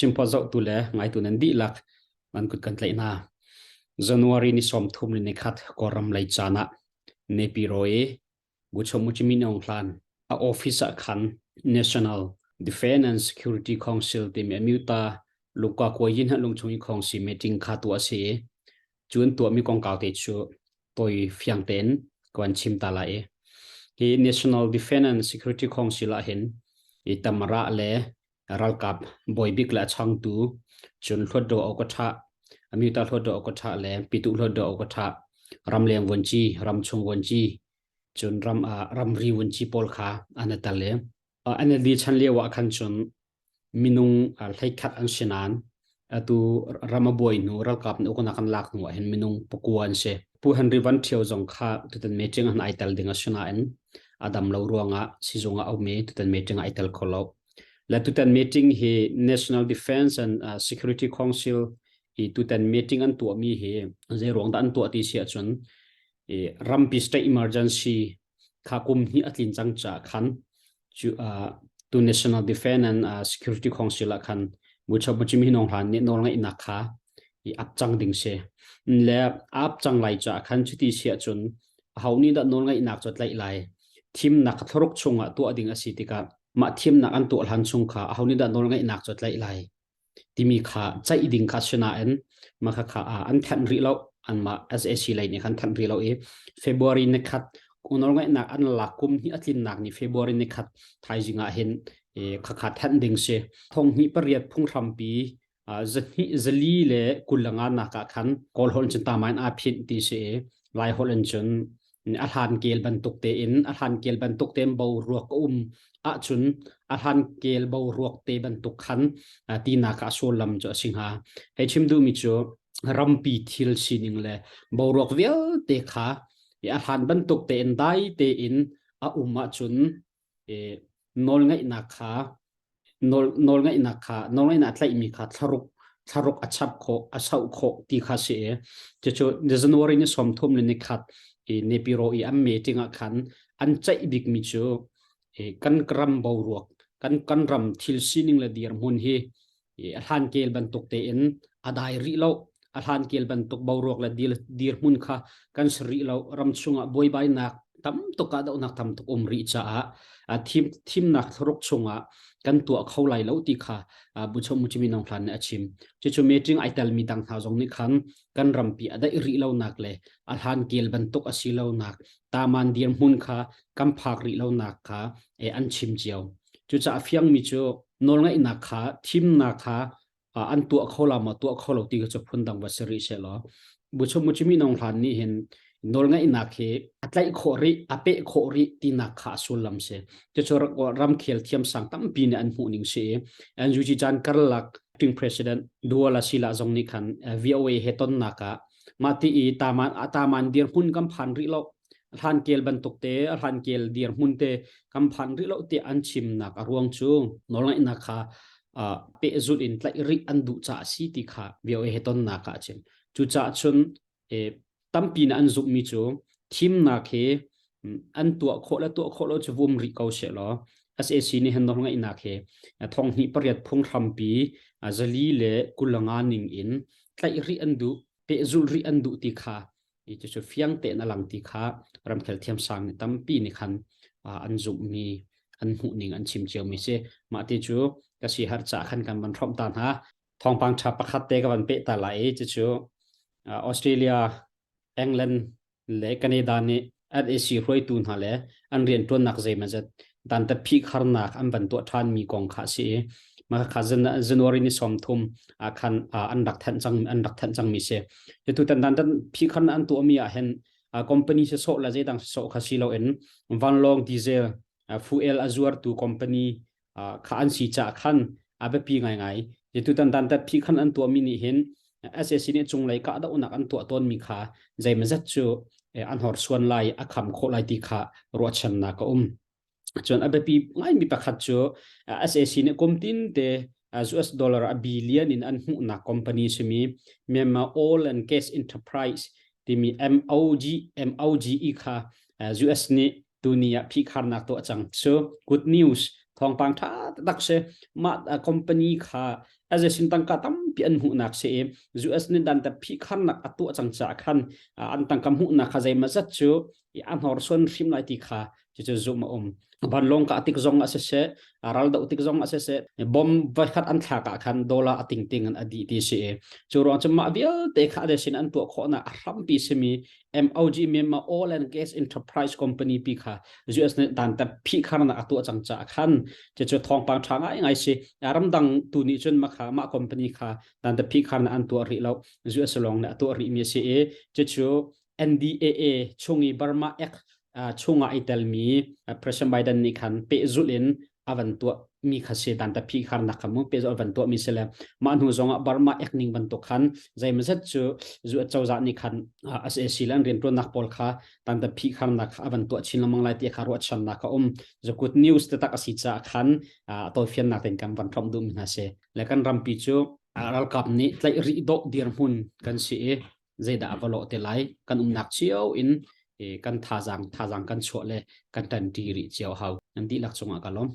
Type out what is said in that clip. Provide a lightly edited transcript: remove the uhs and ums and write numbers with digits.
Chimphuat zohtu le ngaitu nan dihlak nan kut kan tlaih hna. January ni 30 ni nikhat Kawlram lei caan ah Naypyidaw i Buchomuchi Min Aung Hlan a office ah khan National Defense and Security Council timi amyota lungka kuai yin lungchung i khongsi meeting kha tuah a si i cu an tuahmi kongkau te cu toi fiang tein ka van chim ta lai i hi National Defense and Security Council ah hin i tamara le ralkap bawibik le a changtu cun hluatdaw okatha amyuta hluatdaw okatha le pitu hluatdaw okatha ramleng vuanci ramchung vuanci cun ram ramri vuanci pawl kha an i tel i NLD chan lio ah khan cun minung 11 an si nain atu ram a buai hnu ralkap nih uknak an lak hnu ah hin minung pakua an si. Pu Henry Van Thio zong kha tutan meeting ah ai tel ding a si nain a dam lo ruangah sizung ah a um i tutan meeting ah ai tel kho lo. Le tutan meeting hi National Defense and Security Council i tutan meeting an tuahmi hi zei ruang dah an tuah ti si ahcun i rampi state emergency kha kum hnih a tlin cang caah khan cu tu National Defense and Security Council ah khan Mucho Muchimi Hinong Hlan nih nawlngeihnak kha i ap cang ding si. Le ap cang lai caah khan cuti si ahcun aho nih dah nawlngeihnak cu tlaih lai thimnak thlaruk chungah tuah ding a si tikah mah thimnak an tuah hlan chung kha aho nih dah nawlngeihnak cu tlaih lai timi kha ceih ding kha si nain mah kha an thanh rih lo anmah SAC lei nih khan thanh rih lo i February ni khat nawlngeihnak an lak kum hi a tlinnak ni February ni khat thaizing ah hin khakha thanh ding si thong hnih pariat phunghrampi zahnih zali le kul le nga nak ah khan kawl holh cun tamain aa phinh ti si i lai holh in cun a hlan kel bantuk tein a hlan kel bantuk tein boruak a um ahcun a hlan kel boruak te bantuk khan tinak ah sullam cu a si hnga. Hei chim duhmi cu rampi thil sining le boruak vialte kha a hlan bantuk tein dai tein a um ahcun nawlngeihnak kha nawlngeihnak kha nawlngeihnak tlaihmi kha thlaruk thlaruk a chap khawh a sauh khawh ti kha si i cucu January ni 30 le nikhat i Nepiro i an meeting ah khan an ceih bikmi cu kan ram boruak kan kan ram thil sining le dirhmun hi a hlan kel bantuk tein a dai rih lo a hlan kel bantuk boruak le dirhmun kha kan si rih lo ram chungah buaibainak tam tuk ah dohnak tam tuk um rih caah thim thimnak thlaruk chungah kan tuah kho lai lo ti kha Buchom Muchimi Nong Hlan nih a chim cucu meeting ai telmi dang hna zong nih khan kan rampi a daih rih lonak le a hlan kel bantuk a si lonak taman dirhmun kha kan phak rih lonak kha an chim cio cucaah fiangmi cu nawlngaihnak kha thimnak kha an tuah kho la maw tuah kho lo ti cu phundang va si rih seh law buchum muchimi nong hlan nih hin nawlngaihnak hi a tlaih khawh rih a peh khawh rih tinak kha a sullam si cucu ramkhel thiamsang tampi nih an hmuh ning si i NUG caan karlak acting president Duala Sila zong nih khan VOA he tonnak ah mah ti i taman taman dirhmun kan phan rih lo hlan kel bantuk te hlan kel dirhmun te kan phan rih lo ti an chimnak a ruang cu nawlngaihnak kha pehzulh in tlaih rih an duh caah si ti kha VOA he tonnak ah a chim. Cucaah cun tampi na an zumhmi cu thimnak hi an tuah khawh le tuah khawh lo cu vum rih ko seh law SAC nih hin nawlngaihnak hi thong hnih pariat phunghrampi zali le kulanga ning in tlaih rih an duh pehzulh rih an duh ti kha cucu fiang tein a lang ti kha ramkhel thiamsang nih tampi nih khan an zumhmi an hmuhning an chim ciomi si mah ti cu ka si har ca khan kan van hrawmh ta hna thawngpang ṭha pakhat te ka van peh ta lai i cucu Australia England le Canada nih SAC hruaitu hna le an rianṭuannak zeimawzat dantat phihkharnak an van tuah ṭhanmi kong kha a si i mah kha January ni 30 ah khan an rak thanh cang an rak thanh cangmi si. Tutan dantat phihkharnak an tuahmi ah hin company sisawh le zeidang sisawh kha si loin vanlawng diesel fuel a zuartu company kha an si caah khan a biapi ngaingai. Tutan dantat phihkhan an tuahmi nih hin SAC nih cunglei kahdohnak an tuah tawnmi kha zeimawzat cu an horsuan lai a kham khawh lai ti kha ruahchannak a um. Cun a biapi ngaimi pakhat cu SAC nih kum tin te US dollar a billion in an hmuhnak company simi Myanmar Oil and Gas Enterprise timi MOG MOGE kha US nih tuni ah phihkharnak tuah cang. So good news. Thawngpang ṭha tak si. Mah company kha as sin tangka tampi an hmuhnak si i US nih dan ta phihkharnak a tuah cang caah khan an tangka hmuhnak kha zeimawzat cu a hnorsuan hrim lai ti kha cucu zumh a um. Vanlawng kah tik zong a siseh, ral doh tik zong a siseh, bom voikhat an thlak ah khan dollar a tingting in a dih ti si i cu ruang cu mah vialte kha a sin an tuah khawhnak a hrampi simi MOG Myanmar Oil and Gas Enterprise Company pi kha US nih dantat phihkharnak a tuah cang caah khan cucu thawngpang ṭha ngaingai si. Ramdang tu nih cun mah kha mah company kha dantat phihkharnak an tuah rih lo. US lawng nih a tuah rihmi a si i cucu NDAA chung i Burma Act chungah ai telmi President Biden nih khan pehzulh in a van tuah mi kha si dantat phihkharnak kha mu pehzulh a van tuah mi si le mah hnu zongah Burma Act ning bantuk khan zeimazet cu zu cozah nih khan SAC le an riantuannak pawl kha dantat phihkharnak kha a van tuah chin lengmang lai ti kha ruahchannak a um. The good news taktak a si caah khan tawifiannak tein kan van hrawmh duhmi hna si. Le kan rampi cu ralkap nih tlaih rih dawh dirhmun kan si i zeidah a va lawh te lai kan umnak cio in kan thazaang thazaang kan chuah le kan ṭanṭi rih cio hau. Nan dihlak cungah ka lawm.